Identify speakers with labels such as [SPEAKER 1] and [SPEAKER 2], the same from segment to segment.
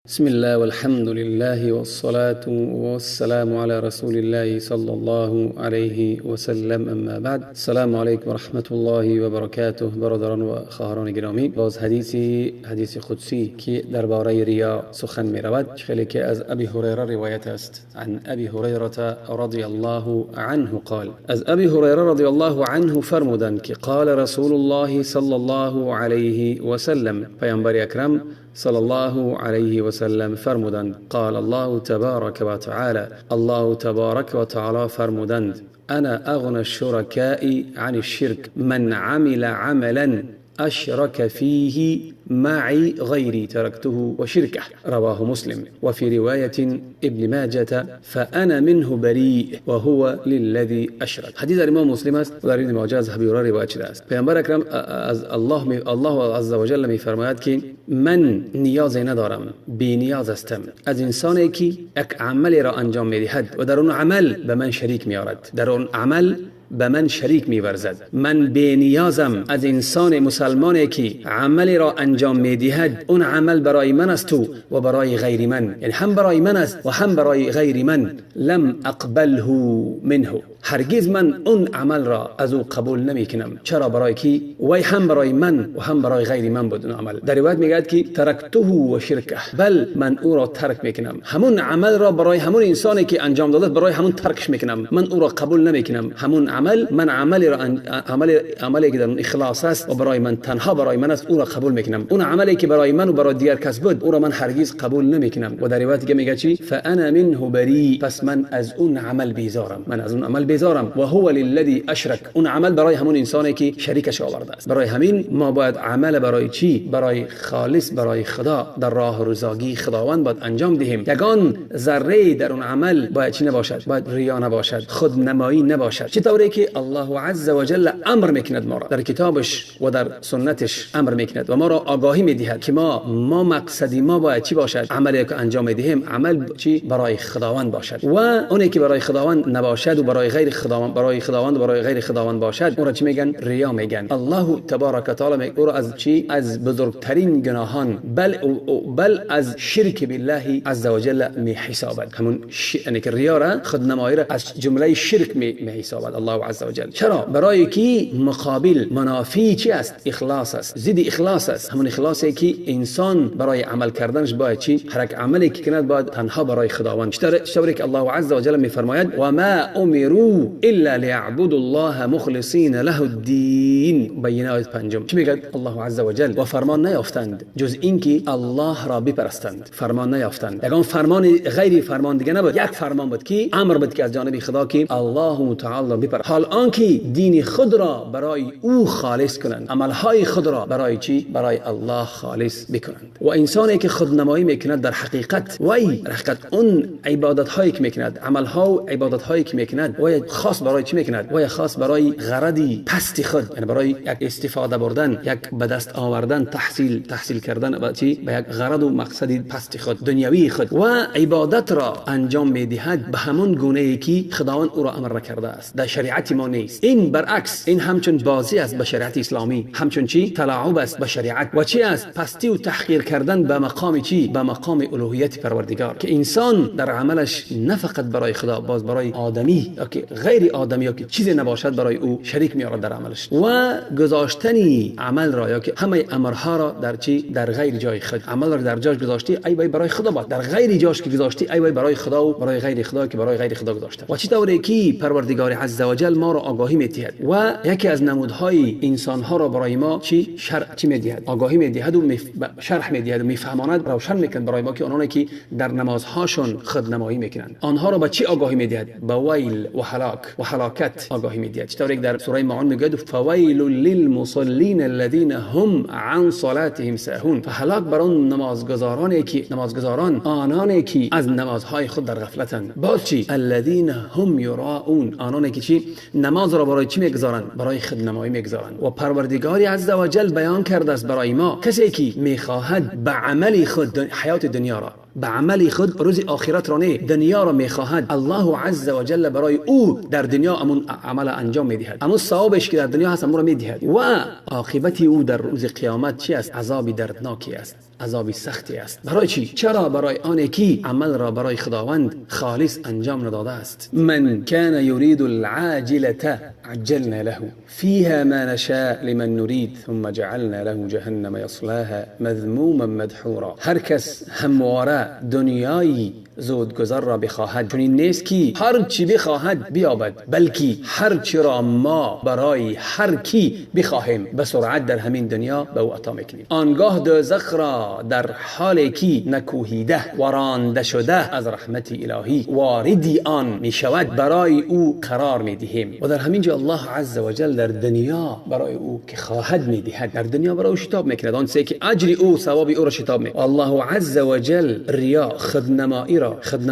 [SPEAKER 1] بسم الله والحمد لله والصلاة والسلام على رسول الله صلى الله عليه وسلم، اما بعد. السلام علیکم و رحمت الله و برکاته. برادران و خواهران گرامی، باز حدیث قدسی که درباره ریا سخن می رود، خیلی که از ابی هریره روایت است. عن ابی هریره رضی الله عنه قال، از ابی هریره رضی الله عنه فرمودند که قال رسول الله صلی الله علیه و سلم، پیامبر اکرم صلی الله علیه و سلم فرمودند، قال الله تبارک و تعالی، الله تبارک و تعالی فرمودند، انا اغنى الشركاء عن الشرك من عمل عملا اشرك فيه معي غيري تركته وشركه، رواه مسلم. وفي رواية ابن ماجة فأنا منه بريء وهو للذي أشرك. حدیث در امام مسلم است و در ابن ماجه از ابی هریره روایت شده است. پیامبر اکرم از الله عز وجل می فرماید که من نیاز ندارم، بی نیاز هستم از انسانی که یک عملی را انجام می دهد و در اون عمل به من شریک می آرد، در اون عمل به من شریک می‌ورزد. من بی نیازم از انسان مسلمانی که عملی را انجام می‌دهد، اون عمل برای من است و برای غیر من، یعنی هم برای من است و هم برای غیر من. لم اقبله منه، هرگز من اون عمل را از او قبول نمی‌کنم. چرا؟ برای کی؟ وی هم برای من و هم برای غیر من بود اون عمل. در روایت میگه که ترکته و شرکه، بل من او را ترک میکنم. همون عمل را برای همون انسانی که انجام داده برای همون ترکش میکنم، من او را قبول نمیکنم. همون عمل من عملی را عملی که در اون اخلاص است و برای من تنها برای من است، او را قبول میکنم. اون عملی که برای من و برای دیگر کس بود، او را من هرگز قبول نمیکنم. و در روایت دیگه میگه چی؟ فانا منه بری، پس من از اون عمل بیزارم، من از اون عمل بیزارم. و هو للذی اشرک، اون عمل برای همون انسانی که شریکش آورده است. برای همین ما باید عمل برای چی؟ برای خالص، برای خدا، در راه رضاگی خداوند باید انجام دهیم. یگان ذره در اون عمل باید چی نباشد؟ باید ریا نباشد، خودنمایی نباشد. چطوری که الله عز وجل امر میکند ما را در کتابش و در سنتش امر میکند و ما را آگاهی میدهد که ما مقصدی ما باید چی باشد؟ عملی که انجام میدهیم عمل چی؟ برای خداوند باشد. و اونی که برای خداوند نباشد و برای غیر خداوند، برای خداوند و برای غیر خداوند باشد، او را چی میگن؟ ریا میگن. الله تبارک و تعالی او را از چی؟ از بزرگترین گناهان، بل از شرک بالله عز وجل می حسابد. همون یعنی که ریا را، خودنمایی را از جمله شرک می حسابد الله عز وجل. چرا؟ برای کی مقابل منافی چی است؟ اخلاص است، ضد اخلاص است. همون اخلاصی که انسان برای عمل کردنش باید چی؟ هر یک عملی که کند باید تنها برای خداوند. چطوری که الله عز وجل میفرماید و ما امروا الا ليعبدوا الله مخلصین له الدین، بینه آیت پنجم. چی میگه الله عز وجل؟ و فرمان نیافتند جز اینکه الله را بپرستند. فرمان نیافتند، یگان فرمان غیری فرمان دیگه نبود، یک فرمان بود که امر بود که از جانب خدا که الله تعالی را بپرست. حال آنکه دین خود را برای او خالص کنند، عملهای خود را برای چی؟ برای الله خالص بکنند. و انسانی که خودنمایی میکند در حقیقت، وی در حقیقت اون عبادت هایی که میکند، عملها و عبادت هایی که میکند، وی خاص برای چی میکند؟ وی خاص برای غرضی پست خود، یعنی برای یک استفاده بردن، یک به دست آوردن، تحصیل کردن و چی؟ به یک غرض و مقصد پست خود، دنیوی خود. و عبادت را انجام میدهد به همون گونه ای که خداوند او را امر کرده است، در شریعت ما نیست. این برعکس، این همچون بازی است به شریعت اسلامی، همچون چی؟ تلاعب است به شریعت. و چی است؟ پستی و تحقیر کردن به مقام چی؟ به مقام الوهیت پروردگار، که انسان در عملش نه فقط برای خدا، باز برای آدمی یا که غیر آدمی یا که چیزی نباشد برای او شریک میآورد در عملش. و گذاشتن عمل را یا که همه امرها را در چی؟ در غیر جای خود. عمل را در جاش گذاشتی ای وای برای خدا باد، در غیر جاش که گذاشتی ای وای برای خدا و برای غیر خدا که برای غیر خدا گذاشته. و چی طوری که پروردگار عز وجل ما را آگاهی میدهد و یکی از نمودهای انسانها را برای ما چی؟ شرح چی میدهد؟ آگاهی میدهد و شرح میدهد و میفهماند، روشن میکند برای ما که آنانی که در نمازهاشون خودنمایی میکنند آنها را به چی آگاهی میدهد؟ به ویل و هلاک و هلاکت آگاهی میدهد. چطوری که در سوره ماعون میگوید فویل للمصلین الذین هم عن صلاتهم ساهون، فهلاک بر آن نمازگزارانی که نمازگزاران، آنانی که از نمازهای خود در غفلتند. باز چی؟ الذین هم یراؤون، آنانی که چی؟ نماز را برای چی میگذارند؟ برای خودنمایی میگذارند. و پروردگار عز وجل بیان کرده است برای ما کسی که میخواهد به عمل خود حیات دنیا را به عمل خود روز آخرت را نه، دنیا را میخواهد، الله عز و جل برای او در دنیا امون عمل انجام میدهد، امون ثوابش که در دنیا هست امون را میدهد و عاقبت او در روز قیامت چی است؟ عذاب دردناکی است، عذاب سختی است. برای چی؟ چرا؟ برای آن که عمل را برای خداوند خالص انجام نداده است. من كان يريد العاجلة عجلنا له فيها ما نشاء لمن نريد ثم جعلنا له جهنم يصلاها مذموما مدحورا. هر کس همواره دنیایی زودگذر را بخواهد، چون این نیست که هر چی بخواهد بیابد، بلکه هر چی را ما برای هر کی بخواهیم به سرعت در همین دنیا به او عطا میکنیم. آنگاه دوزخ را در حال کی نکوهیده و رانده شده از رحمت الهی واردی آن میشود برای او قرار میدهیم. و در همین جا الله عز وجل در دنیا برای او که خواهد میدهد، در دنیا برای او شتاب میکند، آن که اجر او ثواب او را شتاب میکند. الله عز وجل ریا، خودنمایی را،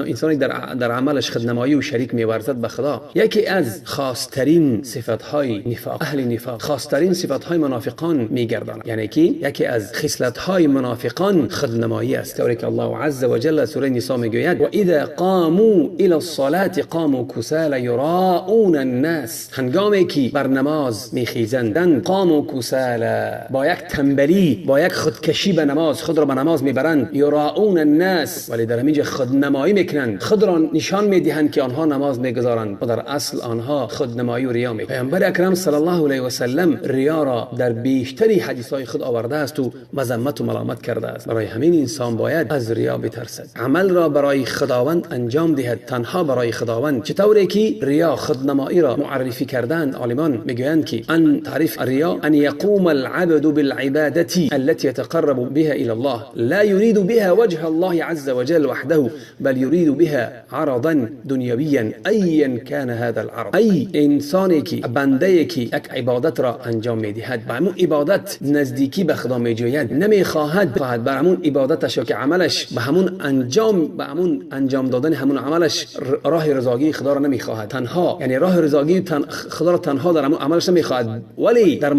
[SPEAKER 1] انسانی در عملش خودنمایی و شریک میورزد به خدا، یکی از خاصترین صفتهای نفاق اهل نفاق، خاصترین صفتهای منافقان میگرداند. یعنی که یکی از خصلت‌های منافقان خودنمایی است. طوری که الله عز وجل سوره نساء میگوید و اذا قاموا الى الصلاة قاموا كسالى يراءون الناس. هنگامی که بر نماز میخیزند، قاموا كسالى، با یک تنبلی، با یک خودکشی به نماز، خود را به نماز میبرند، یراءون الناس، ولی در همینجا خودنمایی میکنند، خود را نشان میدهند که آنها نماز میگذارند و در اصل آنها خودنمایی و ریا میکنند. پیامبر اکرم صلی الله علیه و سلم ریا را در بیشتری حدیث‌های خود آورده است و مذمت و ملامت کرده است. برای همین انسان باید از ریا بترسد، عمل را برای خداوند انجام دهد، تنها برای خداوند. چطوری که ریا خودنمایی را معرفی کردن عالمان میگویند که ان تعریف الریا ان یقوم العبد بالعبادة التي يتقرب بها الى الله لا يريد بها وجه الله عز وجل وحده بل يريد بها عرضا دنيويا ايا كان هذا العرض. ای انسانی که بنده که یک عبادت را انجام میدهد، به همون عبادت نزدیکی به خدا میجوید، نمیخواهد خواهد بر همون عبادتش که عملش به همون انجام، به همون انجام دادن همون عملش راه رضاگی خدا را نمیخواهد تنها، یعنی راه رضاگی خدا را تنها در همون عملش نمیخواهد، ولی در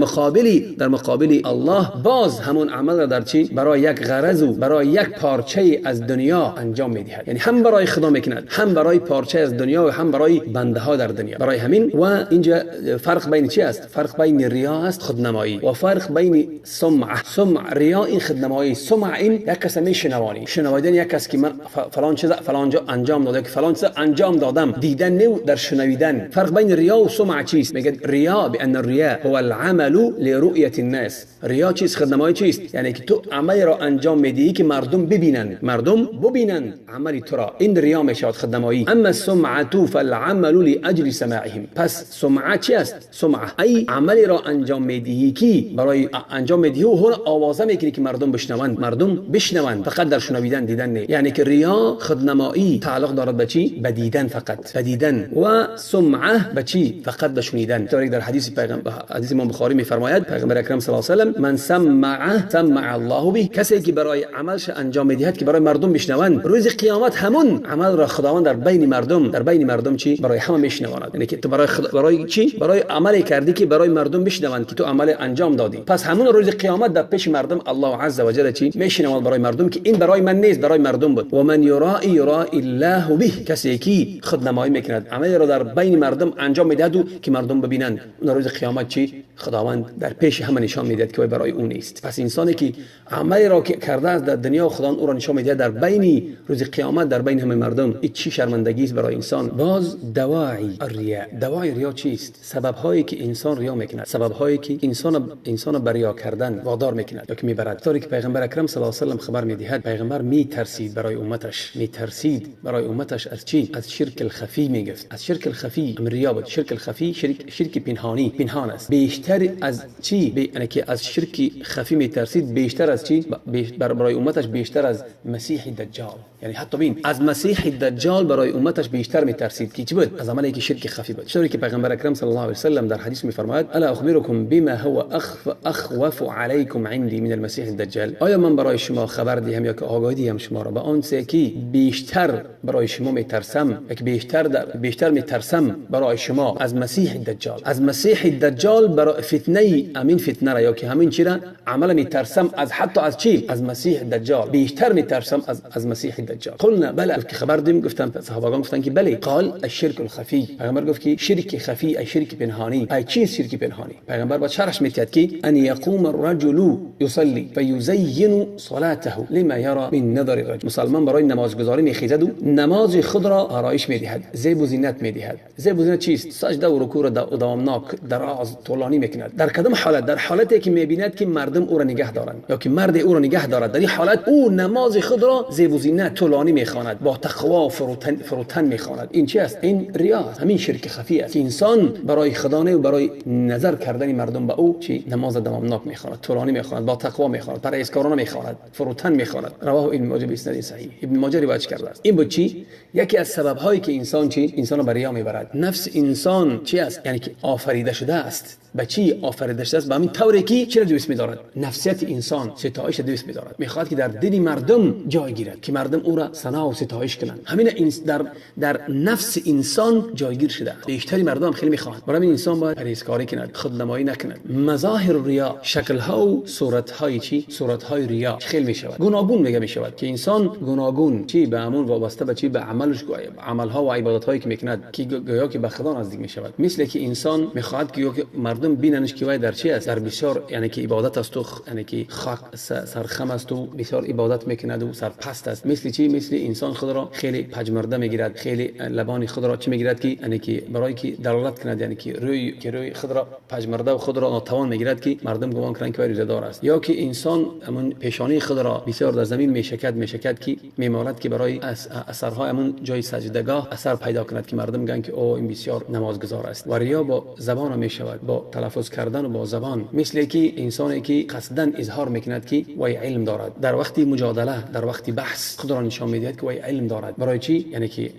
[SPEAKER 1] مقابل الله باز همون عمل را در چی؟ برای یک غرض و برای یک پارچه از دنیا انجام میدهد. یعنی هم برای خدا میکند، هم برای پارچه از دنیا و هم برای بنده ها در دنیا. برای همین و اینجا فرق بین چی است؟ فرق بین ریا است، خودنمایی، و فرق بین سمعه. سمع ریا این خودنمایی، سمع این یک کس میشنوانی، شنویدن یک کس که من فلان چیز فلان جا انجام داده، که فلان چیز انجام دادم، دیدن نه در شنویدن. فرق بین ریا و سمع چیست؟ میگه ریا بان الریا هو العمل لرؤیه الناس. ریا چیست؟ خودنمایی چیست؟ یعنی که تو عمل را انجام میدهی که مردم ببینند، مردم ببینند عمل تو را، این ریا میشود خودنمایی. اما السمعه فالعمل لاجل سماعهم. پس سمعه چی است؟ سمعه ای عمل را انجام میدهی که برای انجام میدهی و هون آوازه میکنی که مردم بشنوند، مردم بشنوند، فقط در شنویدن، دیدن نه. یعنی که ریا خودنمایی تعلق دارد به چی؟ به دیدن، فقط به دیدن. و سمعه به چی؟ فقط به شنیدن. طوری در حدیث پیغمبر، حدیث امام بخاری میفرماید پیغمبر اکرم صلی الله علیه و سلم من سمع سمع الله به، کسی که برای عملش انجام میدهد که برای مردم بشنوند، روز قیامت همون عمل را خداوند در بین مردم، در بین مردم چی؟ برای همه میشنواند. یعنی که تو برای برای چی؟ برای عمل کردی که برای مردم بشنوند که تو عمل انجام دادی، پس همون روز قیامت در پیش مردم الله عز و جل چی میشنواند برای مردم که این برای من نیست، برای مردم بود. و من یرائی یرائی الله به، کسی که خودنمایی میکند، عمل را در بین مردم انجام میدهد و که مردم ببینند، اون روز قیامت چی؟ خداوند در پیش همه نشان میدهد که برای او نیست. پس انسانی که عملی را که کرده است در دنیا، خداوند او را نشان میدهد در بین روز قیامت، در بین همه مردم. این چی شرمندگی است برای انسان. باز دواعی الریا، دواعی ریا چیست؟ سبب هایی که انسان ریا میکند، سبب هایی که انسان بر ریا کردن وادار میکند یا که میبرد. طوری که پیغمبر اکرم صلی الله علیه و سلم خبر میدهد، پیغمبر میترسید برای امتش، میترسید برای امتش از چی؟ از شرک الخفی میگفت. از شرک الخفی، ریا بود. شرک الخفی شرک پنهانی، پنهان است. بیشتر از چی؟ یعنی که از شرک خفی میترسید بیشتر از چی؟ برای امتش بیشتر از مسیح دجال. یعنی حتی بین از مسیح دجال برای امتش بیشتر میترسید که چی بود؟ از عملی که شرک خفی بود. چطوری که پیغمبر اکرم صلی الله علیه و سلم در حدیث میفرماید الا اخبرکم بما هو اخوف علیکم عندی من المسیح الدجال. آیا من برای شما خبر دهم یا که آگاهی دهم شما را به آن چیزی که بیشتر برای شما میترسم، که بیشتر میترسم برای شما از مسیح دجال، از مسیح دجال برای فتنه امین فتنه را یا که همین چی را عمل میترسم از حتی از چی؟ از مسیح دجال بیشتر میترسم علیه از مسیح دجال. قلنا بلى، که خبر دیم، گفتن صحابگان گفتن که بله. قال الشرك الخفی، پیغمبر گفت که شرک خفی، ای شرک پنهانی. ای چیز شرک پنهانی؟ پیغمبر با شرحش میتید که ان یقوم الرجل یصلی فیزین صلاته لما یرى من نظر الرجل. مسلمان برای نمازگزاری میخیزد و نماز خود را آرایش میدهد، زیب و زینت میدهد. زیب و زینت چیست؟ سجده و رکوع را دوامناک دراز طولانی میکند. در کدام حالت؟ در حالتی که میبیند که مردم او را نگه دارند یا که مرد او را نگه دارد. در این حالت او نماز خود را زیب و زینت طولانی میخواند، با تقوا فروتن میخواند. این چی است؟ این ریا است، همین شرک خفی است که انسان برای خدا نه و برای نظر کردن مردم به او چی نماز دوامناک میخواند، طولانی میخواند، با تقوا میخواند، پرهیزکارانه میخواند، فروتن میخواند. رواه ابن ماجه به اسناد صحیح. ابن ماجه روایت کرده است. این بود چی؟ یکی از سبب هایی که انسان چی؟ انسان را به ریا میبرد. نفس انسان چی است؟ یعنی که آفریده شده است. به چی آفریده شده است؟ به همین طوری که چی را دوست می‌دارد؟ نفسیت انسان ستایش دوست می‌دارد، می‌خواد که در دل مردم جای گیرد، که مردم او را ثنا و ستایش کنند. همین در نفس انسان جایگیر شده. بیشتری مردم خیلی می‌خواهند. برای همین انسان باید پرهیزکاری کند، خودنمایی نکند. مظاهر ریا، شکل‌ها و صورت‌های چی؟ صورت‌های ریا خیلی می‌شود، گوناگون میگه می‌شود که انسان گوناگون چی به همون وابسته به چی؟ به عملش، عمل‌ها و عبادت‌هایی که می‌کند که گویا که به خدا نزدیک می‌شود. مثل که انسان می‌خواهد که مردم بیننش که وای در چی است، در بسیار یعنی که عبادت است و یعنی که خاک سرخم است و بسیار عبادت میکند و سرپست است. مثل چی؟ مثل انسان خود را خیلی پژمرده میگیرد، خیلی لبان خود را چی میگیرد که یعنی که برای که دلالت کند، یعنی که روی خود را پژمرده و خود را ناتوان میگیرد که مردم گمان کنند که وای روزه‌دار است. یا که انسان همون پیشانی خود را بسیار در زمین میشکد که میمالد که برای اثرهای همون جای سجدگاه اثر پیدا کند که مردم گن که او این بسیار نمازگزار است. و ریا با زبان میشود، با تلفظ کردن و با زبان. مثل که انسانی که قصداً اظهار میکند که وی علم دارد، در وقتی مجادله، در وقتی بحث خود را نشان میدهد که وی علم دارد. برای چی؟ یعنی که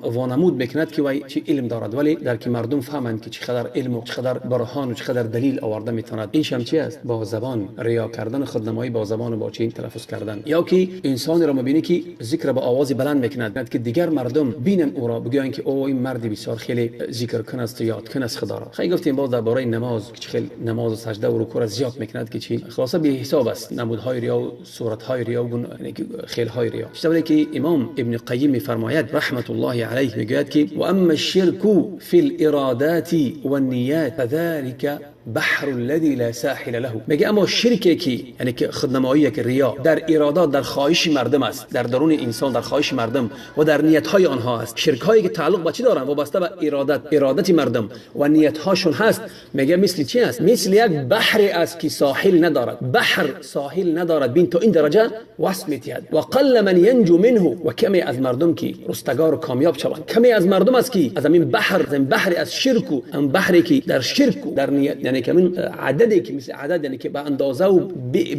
[SPEAKER 1] وانمود میکند که وی چی علم دارد، ولی در که مردم فهمند که چقدر علم و چقدر برهان و چقدر دلیل آورده میتواند. این شم چی است؟ با زبان ریا کردن، خودنمایی با زبان و با چی تلفظ کردن. یا که انسانی را میبینی که ذکر با آواز بلند میکند که دیگر مردم بینن او را، بگویند که او این مرد بسیار خیلی ذکر کن است، یاد کن است خدا را. خیلی گفتیم باز درباره نماز که خیلی نماز و سجده و رکوع را زیاد میکند که چی؟ خلاصه بی حساب است نمودهای ریا و صورتهای ریا و خیلهای ریا. چطوری که امام ابن قیم میفرماید رحمت الله علیه، میگوید که و اما الشرك فی الارادات والنیات فذلك بحر الذي لا ساحل له. میگه اما شرکی که یعنی که خودنمایی که ریا در ارادات، در خواهش مردم است، در درون انسان، در خواهش مردم و در نیت های آنها است. شرک هایی که تعلق به چی دارن؟ وابسته به ارادت مردم و نیت هاشون هست. میگه مثل چی است؟ مثل یک بحر است که ساحل ندارد. بحر ساحل ندارد، بین تو این درجه وصف میتید. و قل من ینجو منه، و کمی از مردم که رستگار و کامیاب شوند، کمی از مردم است که از این بحر، از این بحر از شرک و این بحری که در شرک در نیت، یعنی که من عددی که مثل عدد، یعنی که به اندازه و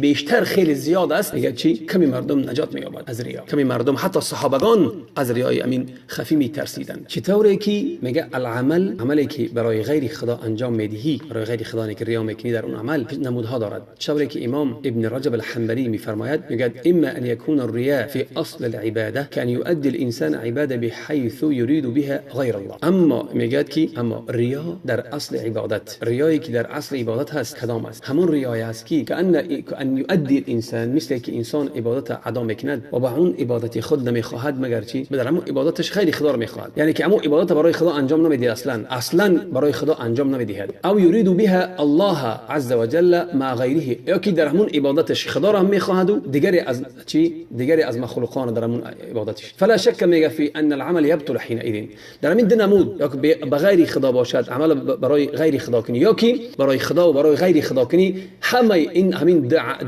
[SPEAKER 1] بیشتر خیلی زیاد است. میگه چی؟ کمی مردم نجات مییابد از ریا. کمی مردم، حتی صحابگان از ریای امین خفی میترسیدند. چطوری که میگه العمل، عملی که برای غیر خدا انجام میدهی، برای غیر خدا که ریا میکنی، در اون عمل نمودها دارد. چطوری که امام ابن رجب الحنبلی میفرماید، میگه اما ان يكون الرياء في اصل العباده كان يؤدي الانسان عباده بحيث يريد بها غير الله. اما میگه که اما ریا در اصل عبادت، ریایی که در اصل عبادت هست کدام است؟ همون ریای است که ان یؤدی الانسان، مثل که انسان عبادت ادا میکند و با اون عبادت خود نمیخواهد مگر چی؟ در همون عبادتش خیلی خدا رو میخواهد، یعنی که همون عبادت برای خدا انجام نمیده، اصلا برای خدا انجام نمیدهد. او یرید بها الله عز وجل مع غیره، یا که در همون عبادتش خدا را هم میخواهد و دیگری از چی؟ دیگری از مخلوقان در همون عبادتش. فلا شک میگه فی ان العمل یبطل حینئذ. در همین دو نمود، یا که به غیر خدا باشد، عمل برای غیر خدا کنی، یا که برای خدا و برای غیر خدا کنی، همه این همین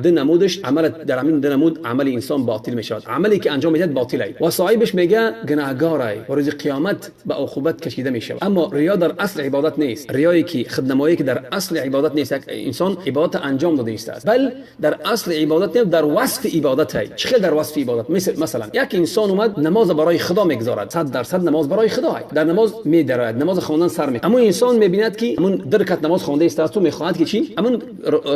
[SPEAKER 1] دو نمودش عمل، در همین دو نمود عمل انسان باطل میشود. عملی که انجام میدهد باطله و صاحبش میگه گناهگاره و روز قیامت به عقوبت کشیده میشود. اما ریا در اصل عبادت نیست. ریایی که خودنمایی که در اصل عبادت نیست، انسان عبادت انجام داده است، بل در اصل عبادت نیست، در وصف عبادت است. چه در وصف عبادت؟ مثلا یک انسان اومد نماز برای خدا میگذارد، 100% نماز برای خدا است، در نماز میدرد، نماز خواندن سر می، اما انسان میبیند که همون درکت نماز خوانده میستاد، تو میخواهد که چی؟ همون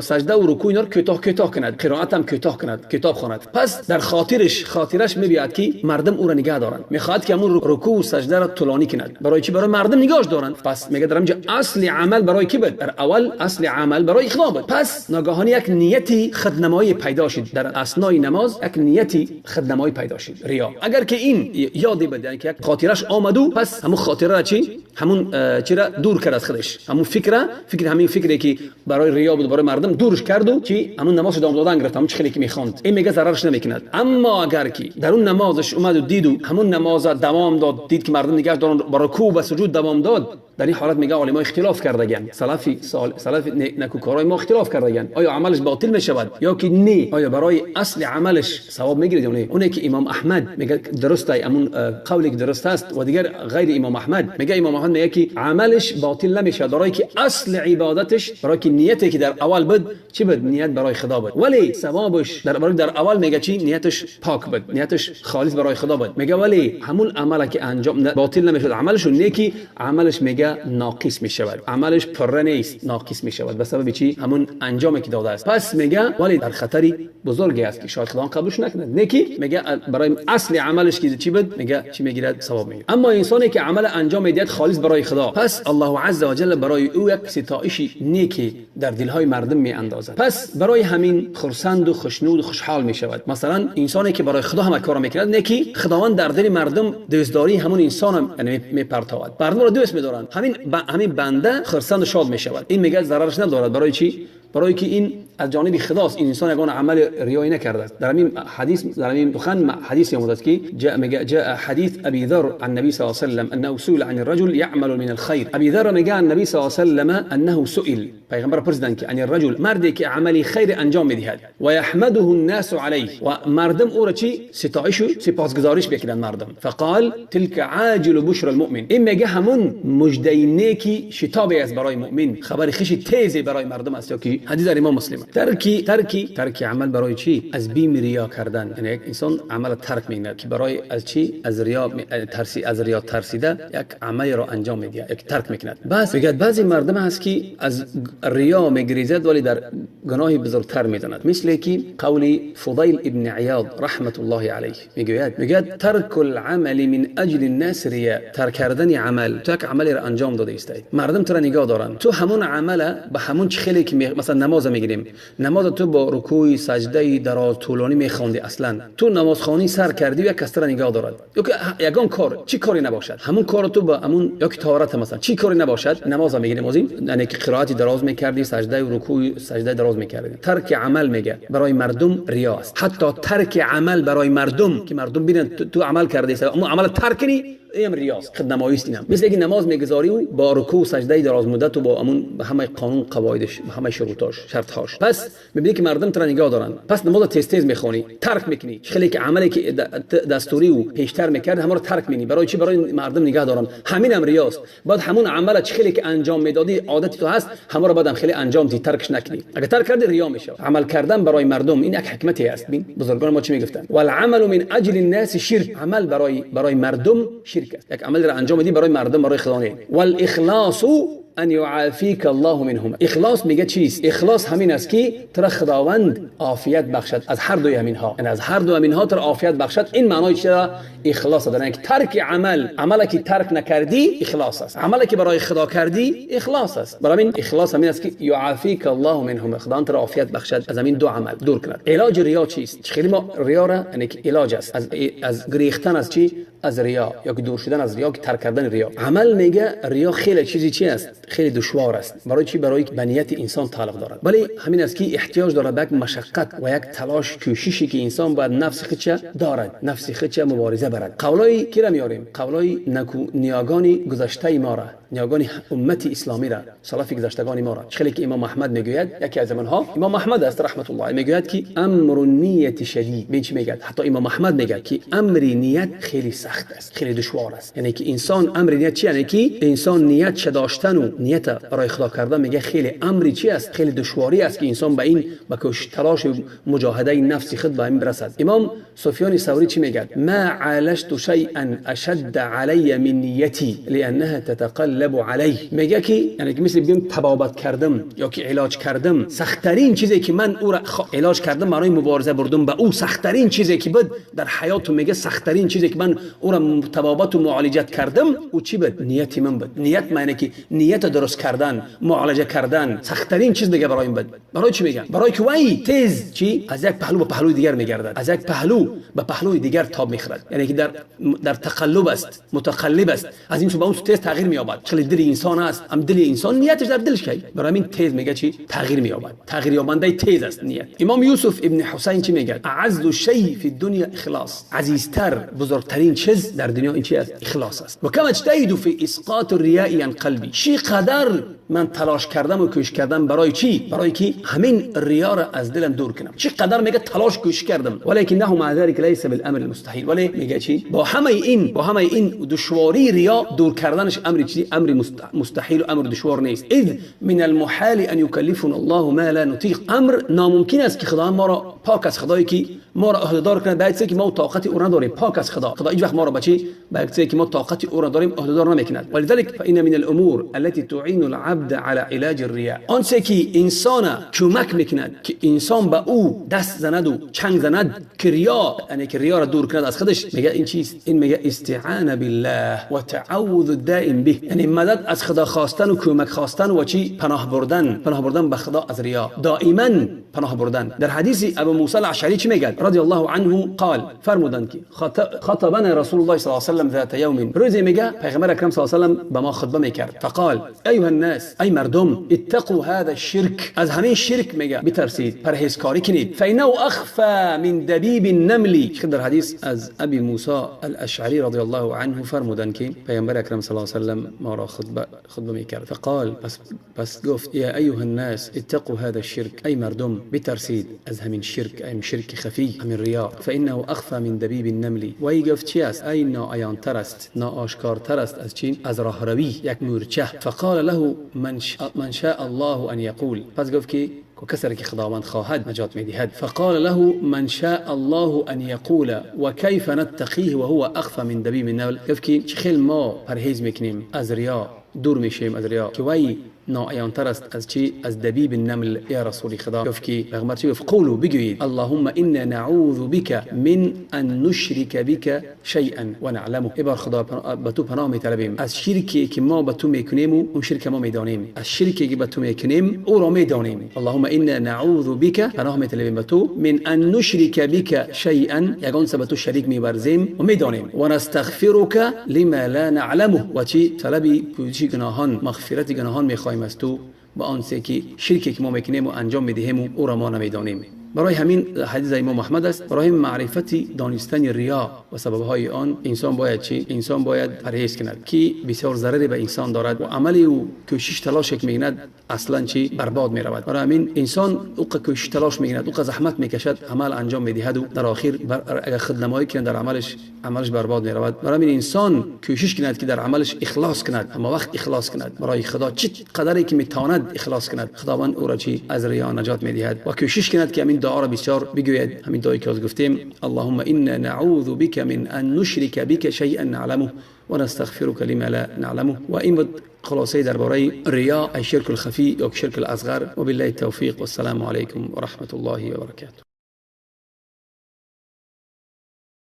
[SPEAKER 1] سجده و رکوع اینا رو کوتاه کوتاه کند، قرائت هم کوتاه کند، کتاب خواند. پس در خاطرش میبیاد که مردم او را نگاه دارند، میخواهد که همون رکوع و سجده را طولانی کند. برای چی؟ برای مردم نگاهش دارند. پس میگه در اینجا اصل عمل برای کی بود؟ در اول اصل عمل برای خدا بود. پس ناگهانی یک نیتی خودنمایی پیدا شد در اثنای نماز، یک نیتی خودنمایی پیدا شد، ریا. اگر که این یادی بود، یعنی که یک خاطرش آمدو، پس همون خاطره را چی؟ همون چرا دور کرد از خودش، همون فکر همین فکری که برای ریا بود، برای مردم دورش کرد و چی؟ همون نماز ادامه دادن گرفت، همون چیزی که میخواند. این میگه ضررش نمیکند. اما اگر که در اون نمازش اومد و دید و همون نماز دوام داد، دید که مردم نگاه دارن، با رکوع و سجود دوام داد، در این حالت میگه علما اختلاف کردگان، سلف نکوکارای ما اختلاف کردگان، آیا عملش باطل میشود یا که نه؟ آیا برای اصل عملش ثواب میگیره یا نه؟ اونه که امام احمد میگه درسته، همون قولی که درست است، و دیگر غیر امام احمد میگه، امام احمد میگه که عملش باطل نمیشه، برای که اصل عبادتش، برای که نیتی که در اول بود چی بود؟ نیت برای خدا بود، ولی ثوابش در اول میگه چی؟ نیتش پاک بود، نیتش خالص برای خدا بود. میگه ولی همون عملی که انجام باطل نمیشد عملش، نیکی عملش میگه ناقص میشود، عملش پر نیست، ناقص میشود. به سبب چی؟ همون انجامی که داده است. پس میگه ولی در خطری بزرگی است که شاید خدا قبولش نکند. نیکی میگه برای اصل عملش که چی بود؟ میگه چی میگیرد؟ ثواب میگیرد. اما انسانی که عمل انجام میدهد خالص برای خدا، پس الله عز و جل برای او یک ستایش نیکی در دلهای مردم میاندازد. پس برای همین خرسند و خوشنود و خوشحال میشود. مثلا انسانی که برای خدا هم کار میکند، نیکی خداوند در دل مردم دوستداری همون انسان هم یعنی میپرتاود، مردم را دوست میدارند، همین بنده خرسند و شاد میشود. این میگه ضررش ندارد. برای چی؟ برای که این از جانب خداست، این انسان یگان عمل ریایی نکرده است. در همین حدیث، در همین سخن حدیث آمده است که جاء حدیث ابی ذر عن النبي صلى الله عليه وسلم انه سئل عن الرجل يعمل من الخير. ابی ذر میگه عن النبي صلى الله عليه وسلم انه سئل، پیغمبر پرسیدند که عن الرجل، مردی که عملی خیر انجام میدهد و يحمده الناس عليه، و مردم او را چی؟ ستایش و سپاسگزاریش میکنند مردم. فقال تلك عاجل بشر المؤمن. این میگه همون مژده نیکی شتابی است برای مؤمن، خبر خوشی تیزی برای مردم است. یا که حدیث در امام مسلم. ترک عمل برای چی؟ از بیم ریا کردن. یعنی یک انسان عمل ترک میکند که برای از چی؟ از ریا ترسی، از ریا ترسیده یک عمل را انجام میده، یک ترک میکند. بس میگه بعضی مردم هست که از ریا میگریزد ولی در گناه بزرگتر میداند. مثل که قول فضیل ابن عیاض رحمت الله علیه میگوید ترک العمل من اجل الناس ریا. ترک کردن عمل، تو یک عملی را انجام داده ایستی، مردم تو را نگاه دارند، تو همون عمل به همون خیلی که مثلا نماز میگیریم، نماز تو با رکوع سجده دراز طولانی میخوندی، اصلا تو نماز خوانی سر کردی و یک کس را نگاه دارد، یا که یگان کار چی کاری نباشد، همون کار تو با همون یا که طهارت مثلا چی کاری نباشد، نماز میگیریم از این، یعنی که قرائت دراز میکردی، سجده و رکوع سجده دراز میکردی. ترک عمل میگه برای مردم ریا است. حتی ترک عمل برای مردم که مردم ببینن تو عمل کردی، اما عمل ترک کنی، این ریاست، خودنمایی است. اینم مثل اینکه نماز میگذاری و با رکوع سجده دراز مدت و با همون همه قانون قواعدش، همه شروطاش، شرطهاش. پس میبینی که مردم تو را نگاه دارن، پس نماز تیز تیز میخوانی، ترک میکنی، خیلی که عملی که دستوری و پیشتر میکرد همه رو ترک میکنی. برای چی؟ برای مردم نگاه دارن. همین هم ریاست. بعد همون عمل خیلی که انجام میدادی، عادت تو هست، همه رو بعدم خیلی انجام دی، ترکش نکنی. اگه ترک کردی ریا میشه. عمل کردن برای مردم این یک حکمتی است. ببین بزرگان ما چی میگفتن؟ والعمل من اجل الناس شرک. عمل برای مردم شرک است. یک عمل را انجام میدی برای مردم، برای خدا نه. والاخلاص ان يعافيك الله منهما. اخلاص میگه چیست؟ اخلاص همین است که تر خداوند عافیت بخشد از هر دوی همینها، یعنی از هر دو همینها تر عافیت بخشد. این معنای چرا اخلاص داره؟ یعنی ترک عمل، عملی که ترک نکردی اخلاص است، عملی که برای خدا کردی اخلاص است. برای همین اخلاص همین است که يعافيك الله منهما، خداوند تر عافیت بخشد از همین دو عمل دور کند. علاج ریا چیست؟ خیلی ما ریا را یعنی که علاج است از گریختن از چی؟ از ریا، یا که دور شدن از ریا، که ترک کردن ریا. عمل میگه ریا خیلی چیزی چی است؟ خیلی دشوار است. برای چی؟ برای به نیت انسان تعلق دارد. ولی همین است که احتیاج دارد به یک مشقت و یک تلاش، کوششی که انسان باید نفس خودش دارد، نفس خودش مبارزه برد. قولای کی را میاریم؟ قولای نکو نیاگانی گذشته ما را، نیاگان امت اسلامی را، سلف گذشتگان ما را. خیلی که امام احمد میگوید، یکی از آنها امام احمد است رحمت الله، میگوید که امر النیت شدید. ببین چی میگه؟ حتی امام احمد میگه که امر نیت خیلی سخت است، خیلی دشوار است. یعنی که انسان امر نیت چی؟ یعنی که انسان نیت چه داشتن و نیت برای خدا کردن، میگه خیلی امری چی است؟ خیلی دشواری است که انسان به این با کوشش تلاش و مجاهده نفس خود به این برسد. امام سفیان ثوری چی میگه؟ ما عالجت شيئا اشد علی من نیتی لانها تتقلب أتغلب عليه. میگه که یعنی که مثل بگیم تبابت کردم یا که علاج کردم، سخت‌ترین چیزی که من او را علاج کردم برای مبارزه بردم به او، سخت‌ترین چیزی که بود در حیات، میگه سخت‌ترین چیزی که من او را تبابت و معالجت کردم او چی بود؟ نیت من بود. نیت معنی که نیت درست کردن، معالجه کردن، سخت‌ترین چیز میگه برای این بود. برای چی میگه؟ برای که وی تیز چی از یک پهلو به پهلوی دیگر میگردد، از یک پهلو به پهلوی دیگر تاب میخورد، یعنی که در تقلب است، متقلب است، از این سو به اون سو تیز تغییر مییابد. خیلی دل انسان است، هم دل انسان نیتش در دلش کی، برای همین تیز میگه چی؟ تغییر مییابد، تغییر یابنده تیز است نیت. امام یوسف ابن حسین چی میگه؟ اعز شیء فی الدنیا اخلاص. عزیزتر بزرگترین چیز در دنیا این چی است؟ اخلاص است. و کما اجتهد فی اسقاط الریاء عن قلبی. چی قدر من تلاش کردم و کوشش کردم برای چی؟ برای که همین ریا را از دلم دور کنم. چی قدر میگه تلاش کوشش کردم، ولکنه مع ذلك ليس بالامر المستحيل. ولی میگه چی؟ با همه این دشواری ریا دور کردنش امر چی؟ امر مستحیل و امر دشوار نیست. اذ من المحال ان يكلفنا الله ما لا نطيق. امر ناممکن است که خدا ما را پاک از خدایی که ما را عهده‌دار کنه به چیزی که ما طاقت او نداریم. پاک از خدا، خدا هیچ وقت ما را به چی؟ به چیزی که ما طاقت او را داریم عهده‌دار نمیکند. ولذلك فإن من الامور التي تعين العبد على علاج الرياء، آنچه که انسان کمک میکند که انسان به او دست زند و چنگ زند که ریا، یعنی که ریا را دور کند از خودش، میگه این چیست؟ این میگه استعانه بالله و تعوذ الدائم به، یعنی مدد از خدا خواستن و کمک خواستن و چی؟ پناه بردن به خدا از ریا، دائما پناه بردن. در حدیث ابو موسی الاشعری چی میگه؟ رضی الله عنه قال، فرمودند که خطبنا رسول الله صلی الله علیه و سلم ذات یوم. روزی میگه پیغمبر اکرم صلی الله علیه و سلم به ما خطبه میکرد. فقال ایها الناس، ای مردم، اتقوا هذا الشرك، از همین شرک میگه بترسید، پرهیزکاری کنید. فانه اخفى من دبیب النمل. در حدیث از ابی موسی الاشعری رضی الله عنه فرمودند که پیغمبر اکرم صلی الله علیه و سلم ما را خطبه میکرد. فقال، پس گفت یا ایها الناس اتقوا هذا الشرك، ای مردم بترسید از همین شرک، ای شرک خفی، همین ریا. فانه اخفى من دبیب النمل. وی گفت چی است؟ ای ناعیانتر است، ناآشکارتر است از چی؟ از راهروی یک مورچه. فقال له من شاء الله ان یقول. پس گفت که کسی که خداوند خواهد نجات میدهد. فقال له من شاء الله ان یقول وكيف نتقيه وهو اخفى من دبیب النمل. گفت که خیلی ما پرهیز میکنیم از ریا، دور میشیم از ریا، که وی ناعیانتر است از چی؟ از دبیب النمل. یا رسول خدا، گفت که پیغمبر چی گفت؟ قولوا، بگویید اللهم انا نعوذ بك من ان نشرك بك شيئا ونعلمه. ای بار خدا به تو پناه میطلبیم از شرکی که ما به تو میکنیم و اون شرک ما میدانیم، از شرکی که به تو میکنیم او را میدانیم. اللهم انا نعوذ بك، پناه میطلبیم به تو، من ان نشرك بك شيئا، یگان به تو شریک میورزیم و میدانیم، و نستغفرك لما لا نعلمه. و چی؟ طلبی پوشش گناهان، مغفرت گناهان میخوایم از تو با آن که شرکی که ما میکنیم و انجام میدهیم و او را ما نمیدانیم. برای همین حدیث امام محمد است، برای معرفت دانستن ریا و سببهای آن انسان باید چی؟ انسان باید پرهیز کند که بسیار ضرر به انسان دارد و عملی و کوشش تلاش که میکند اصلا چی؟ برباد میرود. برای همین انسان او کوشش تلاش میکند، او زحمت میکشد، عمل انجام میدهد و در آخر اگر خودنمایی کند در عملش برباد میرود. برای همین انسان کوشش کند که در عملش اخلاص کند، اما وقت اخلاص کند برای خدا چه قدری که میتواند اخلاص کند، خداوند او را چی؟ از ریا نجات میدهد. و کوشش کند که همین دعا را بسیار بگوید، همین دعایی که از گفتیم اللهم انا نعوذ بك من ان نشرك بك شيئا نعلمه ونستغفرك لما لا نعلمه. و این بود خلاصه درباره ریا، الشرك الخفي یا شرک الاصغر. وبالله التوفیق والسلام علیکم ورحمة الله وبرکاته.